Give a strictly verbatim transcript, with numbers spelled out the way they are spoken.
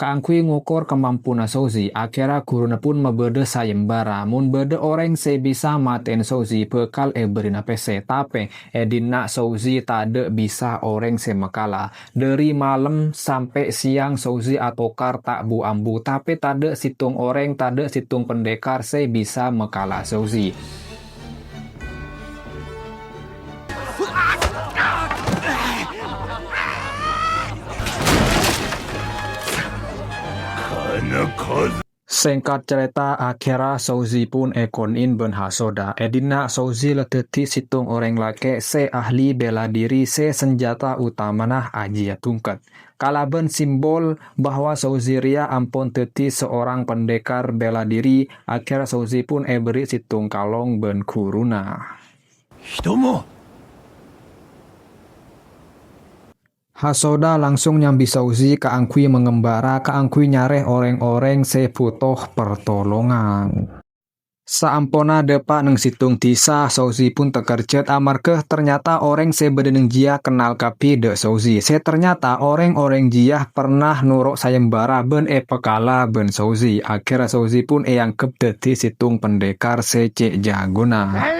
Kaangghuy ngokor kamampuna Souzi, akhèrra ghuruna pon mabâdâ sayembara. Mon bâdâ orèng sè bisa matè'è Souzi, bhâkal èbèrri'na pèssè. Tapè, è dinna' Souzi tadâ' bisa orèng sè makala. Dâri malem sampè' sèyang Souzi atokar ta' bu-ambu, tapè tadâ' sèttong orèng, tadâ' sèttong pendekar sè bisa makala Souzi. Sèngkat carèta, akhèrra Souzi pon èkonè'è bân Hasoda. È dinna' Souzi la dhâddhi sèttong orèng lakè' sè ahli bela diri sè sanjhâta otamana ajiyâ tongket. Kalabân simbol bahwa Souzi rèya ampon dhâddhi seorang pendekar bela diri, akhèrra Souzi pon èbèrri' sèttong kalong bân ghuruna. Hitomo! Hasoda langsung nyambi Souzi kaangghuy mangembara, kaangghuy nyarè orèng-orèng sè bhuto partolongan. Saamponna dâpa' neng sèttong dhisa, Souzi pon takerjhât amarghâ ternyata orèng sè bâdâ neng jiyâ kennal kabbhi dâ' Souzi. Sè ternyata orèng-orèng jiyâ pernah noro' sayembara bân èpakala bân Souzi. Akhèrra Souzi pon èangghep dhâddhi sèttong pendekar sè cè' jagona.